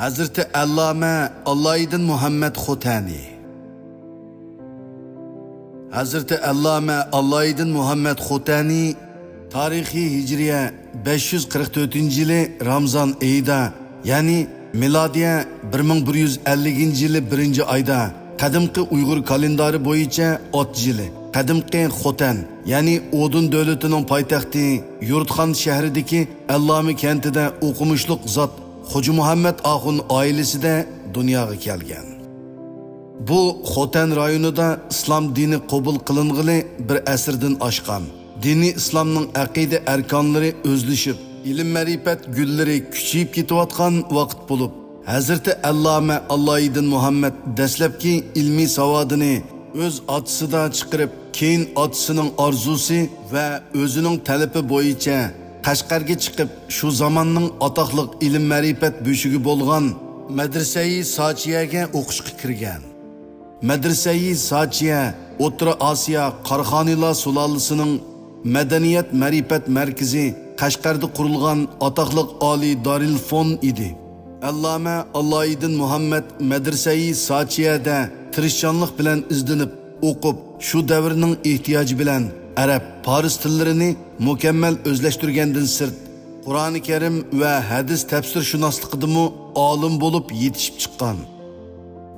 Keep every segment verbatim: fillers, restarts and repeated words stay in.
ھەزرىتى ئەللامە ئاللايىدىن مۇھەممەد خوتەنى. ھەزرىتى ئەللامە ئاللايىدىن مۇھەممەد خوتەنى تارىخىي ھىجرىيە بەش يۈز قىرىق تۆتىنچى يىلى رامزان ئېيىدا، يەنى مىلادىيە بىر مىڭ بىر يۈز ئەللىكىنچى يىلى بىرىنچى ئايدا، قەدىمكى ئۇيغۇر كالېندارى بويىچە ئات يىلى، قەدىمكى خوتەن، يەنى ئودۇن دۆلىتىنىڭ پايتەختى يۇرتخان شەھىرىدىكى ئەللامە كەنتىدە ئوقۇمۇشلۇق زات خوجا مۇھەممەد ئاخۇن ئائىلىسىدە دۇنياغا كەلگەن. بۇ خوتەن رايونىدا ئىسلام دىنى قوبۇل قىلىنغىلى بىر ئەسىردىن ئاشقان. دىنىي ئىسلامنىڭ ئەقىدە ئەركانلىرى ئۆزلىشىپ، ئىلىم-مەرىپەت گۈللىرى كۈچىيىپ كېتىۋاتقان ۋاقىت بولۇپ، ھەزرىتى ئەللامە ئاللايىدىن مۇھەممەد دەسلەپكى ئىلمىي ساۋادىنى ئۆز ئاتىسىدا چىقىرىپ، كېيىن ئاتىسىنىڭ ئارزۇسى ۋە ئۆزىنىڭ تەلىپى بويىچە قەشقەرگە چىقىپ، شۇ زاماننىڭ ئاتاقلىق ئىلىم-مەرىپەت بۆشۈكى بولغان مەدرىسەيى ساچىيەگە ئوقۇشقا كىرگەن. مەدرىسەيى ساچىيە ئوتتۇرا ئاسىيا قاراخانىيلار سۇلالىسىنىڭ مەدەنىيەت-مەرىپەت مەركىزى، قەشقەردە قۇرۇلغان ئاتاقلىق ئالىي دارىلفۇن ئىدى. ئەللامە ئاللايىدىن مۇھەممەد مەدرىسەيى ساچىيەدە تىرىشچانلىق بىلەن ئىزدىنىپ، ئوقۇپ، شۇ دەۋرنىڭ ئېھتىياجى بىلەن ئەرەب، پارس تىللىرىنى مۇكەممەل ئۆزلەشتۈرگەندىن سىرت، قۇرئانى كەرىم ۋە ھەدىس تەپسىرشۇناسلىقىدىمۇ ئالىم بولۇپ يېتىشىپ چىققان.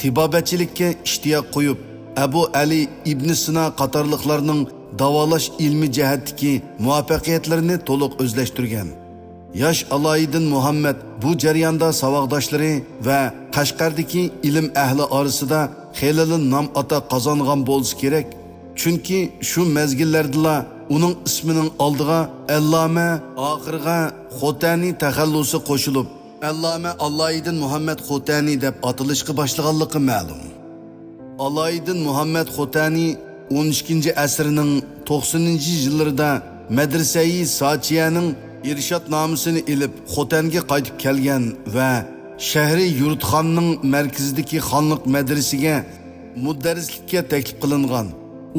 تېبابەتچىلىككە ئىشتىياق قويۇپ، ئەبۇ ئەلى ئىبنى سىنا قاتارلىقلارنىڭ داۋالاش ئىلمىي جەھەتتىكى مۇۋەپپەقىيەتلىرىنى تولۇق ئۆزلەشتۈرگەن. ياش ئالايىدىن مۇھەممەد بۇ جەرياندا ساۋاقداشلىرى ۋە قەشقەردىكى ئىلىم ئەھلى ئارىسىدا خېلىلا نام-ئاتاق قازانغان بولسا كېرەك. چۈنكى شۇ مەزگىللەردىلا ئۇنىڭ ئىسمىنىڭ ئالدىغا ئەللامە، ئاخىرىغا خوتەنى تەخەللۇسى قوشۇلۇپ، ئەللامە ئالايىدىن مۇھەممەد خوتەنى دەپ ئاتىلىشقا باشلىغانلىقى مەلۇم. ئالايىدىن مۇھەممەد خوتەنى ئون ئىككىنچى ئەسىرنىڭ توقسىنىنچى يىللىرىدا مەدرىسەيى ساچىيەنىڭ ئىرشادنامىسىنى ئېلىپ، خوتەنگە قايتىپ كەلگەن ۋە شەھىرى يۇرتخاننىڭ مەركىزىدىكى خانلىق مەدرىسىگە مۇدەررىسلىككە تەكلىپ قىلىنغان.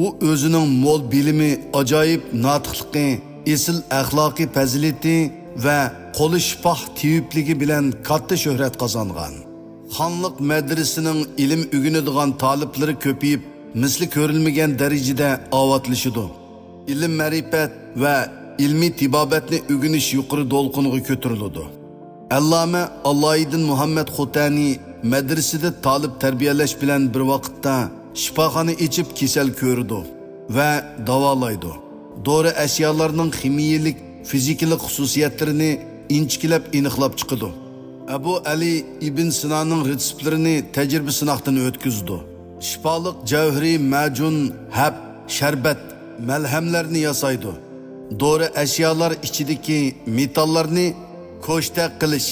ئۇ ئۆزىنىڭ مول بىلىمى، ئاجايىپ ناتىقلىقى، ئېسىل ئەخلاقىي پەزىلىتى ۋە قولى شىپاھ تېۋىپلىكى بىلەن كاتتا شۆھرەت قازانغان. خانلىق مەدرىسىنىڭ ئىلىم ئۆگىنىدىغان تالىپلىرى كۆپىيىپ، مىسلى كۆرۈلمىگەن دەرىجىدە ئاۋاتلىشىدۇ. ئىلىم-مەرىپەت ۋە ئىلمىي تېبابەتنى ئۆگىنىش يۇقىرى دولقۇنغا كۆتۈرۈلىدۇ. ئەللامە ئالايىدىن مۇھەممەد خوتەنى مەدرىسىدە تالىپ تەربىيەلەش بىلەن بىر ۋاقىتتا شىپاخانا ئېچىپ كېسەل كۆرىدۇ ۋە داۋالايدۇ. دورا ئەشيالارنىڭ خىمىيىلىك، فىزىكىلىق خۇسۇسىيەتلىرىنى ئىنچىكىلەپ ئېنىقلاپ چىقىدۇ. ئەبۇ ئەلى ئىبن سىنانىڭ رېتسېپلىرىنى تەجرىبە سىناقتىن ئۆتكۈزىدۇ. شىپالىق جەۋھىرىي مەجۇن، ھەپ، شەربەت، مەلھەملەرنى ياسايدۇ. دورا ئەشيالار ئىچىدىكى مېتاللارنى كوشتە قىلىش،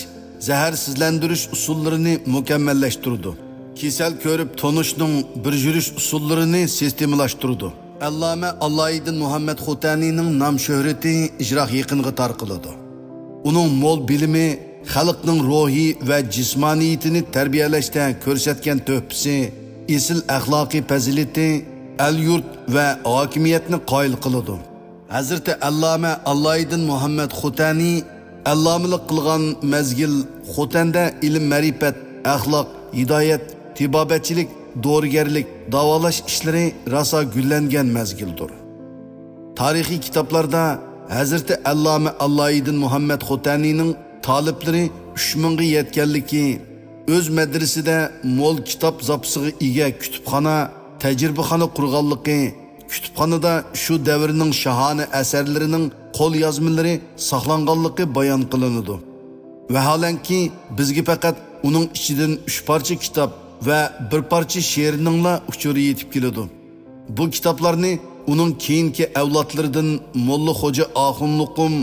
زەھەرسىزلەندۈرۈش ئۇسۇللىرىنى مۇكەممەللەشتۈرىدۇ. كېسەل كۆرۈپ تونۇشنىڭ بىر يۈرۈش ئۇسۇللىرىنى سىستېمىلاشتۇرىدۇ. ئەللامە ئالايىدىن مۇھەممەد خوتەنىنىڭ نام شۆھرىتى يىراق يېقىنغا تارقىلىدۇ. ئۇنىڭ مول بىلىمى، خەلقنىڭ روھىي ۋە جىسمانىيىتىنى تەربىيەلەشتە كۆرسەتكەن تۆھپىسى، ئېسىل ئەخلاقىي پەزىلىتى ئەل-يۇرت ۋە ھاكىمىيەتنى قايىل قىلىدۇ. ھەزرىتى ئەللامە ئالايىدىن مۇھەممەد خوتەنى ئەللامىلىق قىلغان مەزگىل خوتەندە ئىلىم-مەرىپەت، ئەخلاق، ھىدايەت، تېبابەتچىلىك، دورىگەرلىك، داۋالاش ئىشلىرى راسا گۈللەنگەن مەزگىلدۇر. تارىخىي كىتابلاردا ھەزرىتى ئەللامە ئالايىدىن مۇھەممەد خوتەنىنىڭ تالىپلىرى ئۈچ مىڭغا يەتكەنلىكى، ئۆز مەدرىسىدە مول كىتاب زاپىسىغا ئىگە كۇتۇپخانا، تەجرىبىخانا قۇرغانلىقى، كۇتۇپخانىدا شۇ دەۋرنىڭ شاھانە ئەسەرلىرىنىڭ قوليازمىلىرى ساقلانغانلىقى بايان قىلىنىدۇ. ۋەھالەنكى، بىزگە پەقەت ئۇنىڭ ئىچىدىن ئۈچ پارچە كىتاب ۋە بىر پارچە شېئىرنىڭلا ئۇچۇرى يېتىپ كېلىدۇ. بۇ كىتابلارنى ئۇنىڭ كېيىنكى ئەۋلادلىرىدىن موللا خوجا ئاخۇنلۇقۇم،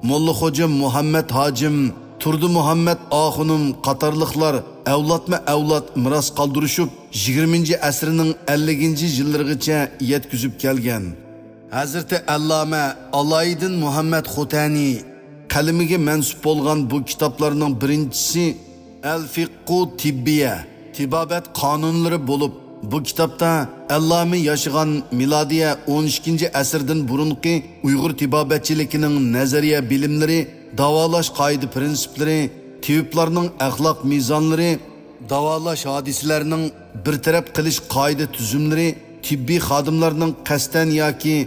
موللا خوجا مۇھەممەد ھاجىم، تۇردى مۇھەممەد ئاخۇنۇم قاتارلىقلار ئەۋلادمۇ ئەۋلاد مىراس قالدۇرۇشۇپ، يىگىرمىنچى ئەسىرنىڭ ئەللىكىنچى يىللىرىغىچە يەتكۈزۈپ كەلگەن. ھەزرىتى ئەللامە ئالايىدىن مۇھەممەد خوتەنى قەلىمىگە مەنسۇپ بولغان بۇ كىتابلارنىڭ بىرىنچىسى ئەل فىققۇ تىببىيە، تېبابەت قانۇنلىرى بولۇپ، بۇ كىتابتا ئەللامە ياشىغان مىلادىيە ئون ئىككىنچى ئەسىردىن بۇرۇنقى ئۇيغۇر تېبابەتچىلىكىنىڭ نەزەرىيە بىلىملىرى، داۋالاش قائىدە پىرىنسىپلىرى، تېۋىپلارنىڭ ئەخلاق مىزانلىرى، داۋالاش ھادىسىلەرنىڭ بىر تەرەپ قىلىش قائىدە تۈزۈملىرى، تېببىي خادىملارنىڭ قەستەن ياكى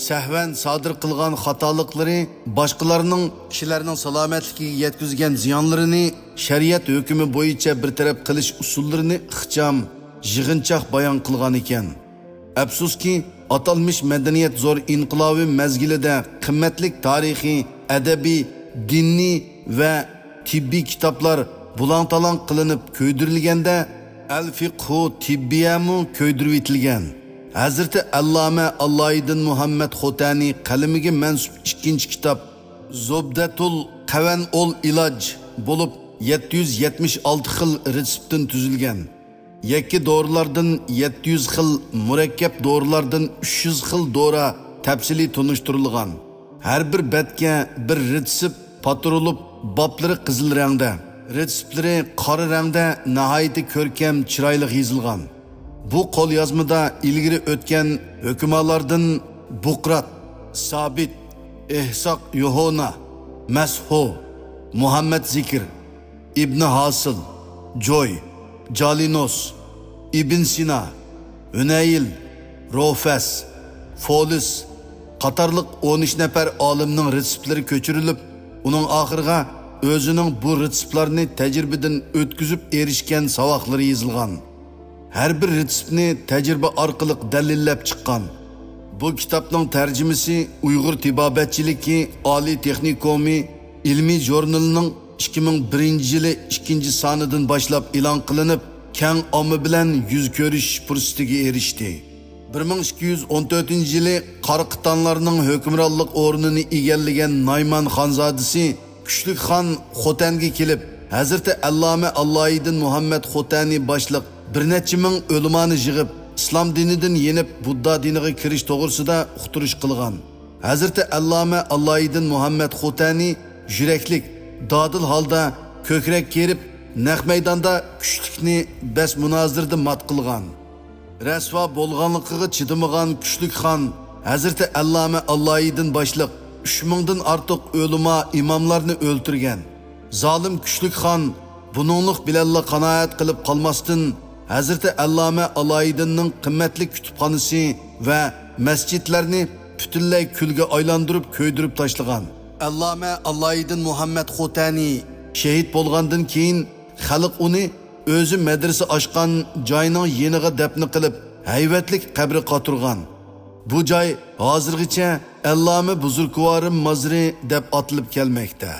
سەھۋەن سادىر قىلغان خاتالىقلىرى، باشقىلارنىڭ كىشىلەرنىڭ سالامەتلىكىگە يەتكۈزگەن زىيانلىرىنى، شەرىئەت ھۆكمى بويىچە بىر تەرەپ قىلىش ئۇسۇللىرىنى ئىخچام، يىغىنچاق بايان قىلغان ئىكەن. ئەپسۇسكى، ئاتالمىش مەدەنىيەت زور ئىنقىلابى مەزگىلىدە قىممەتلىك تارىخىي، ئەدەبىي، دىنىي ۋە تېببىي كىتابلار بۇلاڭ-تالاڭ قىلىنىپ كۆيدۈرۈلگەندە، ئەل فىقھۇ تېببىيەمۇ كۆيدۈرۈۋېتىلگەن. ھەزرىتى ئەللامە ئاللايىدىن مۇھەممەد خوتەنى قەلىمىگە مەنسۇپ ئىككىنچى كىتاب زۇبدەتۇل قەۋەن ئول ئىلاج بولۇپ، يەتتە يۈز يەتمىش ئالتە خىل رېتسېپتتىن تۈزۈلگەن. يەككە دورىلاردىن يەتتە يۈز خىل، مۇرەككەپ دورىلاردىن ئۈچ يۈز خىل دورا تەپسىلىي تونۇشتۇرۇلغان. ھەر بىر بەتكە بىر رېتسېپ پاتۇرۇلۇپ، باپلىرى قىزىل رەڭدە، رېتسېپلىرى قارا رەڭدە ناھايىتى كۆركەم، چىرايلىق يېزىلغان. بۇ قوليازمىدا ئىلگىرى ئۆتكەن ھۆكۈمالاردىن بۇقرات، سابىت، ئىسھاق يوھونا، مەسھۇ، مۇھەممەد زىكىر، ئىبنى ھاسىل، جوي، جالىنوس، ئىبن سىنا، ھۈنەيل، روفەس، فولىس قاتارلىق ئون ئۈچ نەپەر ئالىمنىڭ رېتسېپلىرى كۆچۈرۈلۈپ، ئۇنىڭ ئاخىرىغا ئۆزىنىڭ بۇ رېتسېپلارنى تەجرىبىدىن ئۆتكۈزۈپ ئېرىشكەن ساۋاقلىرى يېزىلغان. ھەر بىر رېتسېپنى تەجرىبە ئارقىلىق دەلىللەپ چىققان. بۇ كىتابنىڭ تەرجىمىسى ئۇيغۇر تېبابەتچىلىكى ئالىي تېخنىكومى ئىلمىي ژۇرنىلىنىڭ ئىككى مىڭ بىرىنچى يىلى ئىككىنچى سانىدىن باشلاپ ئېلان قىلىنىپ، كەڭ ئامما بىلەن يۈز كۆرۈشۈش پۇرسىتىگە ئېرىشتى. بىر مىڭ ئىككى يۈز ئون تۆتىنچى يىلى قارا قىتانلارنىڭ ھۆكۈمرانلىق ئورنىنى ئىگىلىگەن نايمان خانزادىسى كۈچلۈك خان خوتەنگە كېلىپ، ھەزرىتى ئەللامە ئاللايىدىن مۇھەممەد خوتەنى باشلىق بىر نەچچە مىڭ ئۆلىمانى يىغىپ، ئىسلام دىنىدىن يېنىپ، بۇددا دىنىغا كىرىش توغرىسىدا ئۇقتۇرۇش قىلغان. ھەزرىتى ئەللامە ئاللايىدىن مۇھەممەد خوتەنى يۈرەكلىك، دادىل ھالدا كۆكرەك كېرىپ، نەق مەيداندا كۈچلۈكنى بەس مۇنازىرىدە مات قىلغان. رەسۋا بولغانلىقىغا چىدىمىغان كۈچلۈك خان ھەزرىتى ئەللامە ئاللايىدىن باشلىق ئۈچ مىڭدىن ئارتۇق ئۆلىما، ئىماملارنى ئۆلتۈرگەن. زالىم كۈچلۈك خان بۇنىڭلىق بىلەنلا قانائەت قىلىپ قالماستىن، ھەزرىتى ئەللامە ئالايىدىننىڭ قىممەتلىك كۇتۇپخانىسى ۋە مەسچىتلەرنى پۈتۈنلەي كۈلگە ئايلاندۇرۇپ، كۆيدۈرۈپ تاشلىغان. ئەللامە ئالايىدىن مۇھەممەد خوتەنى شېھىت بولغاندىن كېيىن، خەلق ئۇنى ئۆزى مەدرىسە ئاچقان جاينىڭ يېنىغا دەپنە قىلىپ، ھەيۋەتلىك قەبرە قاتۇرغان. بۇ جاي ھازىرغىچە ئەللامە بۇزرۇكۋارىم مازىرى دەپ ئاتىلىپ كەلمەكتە.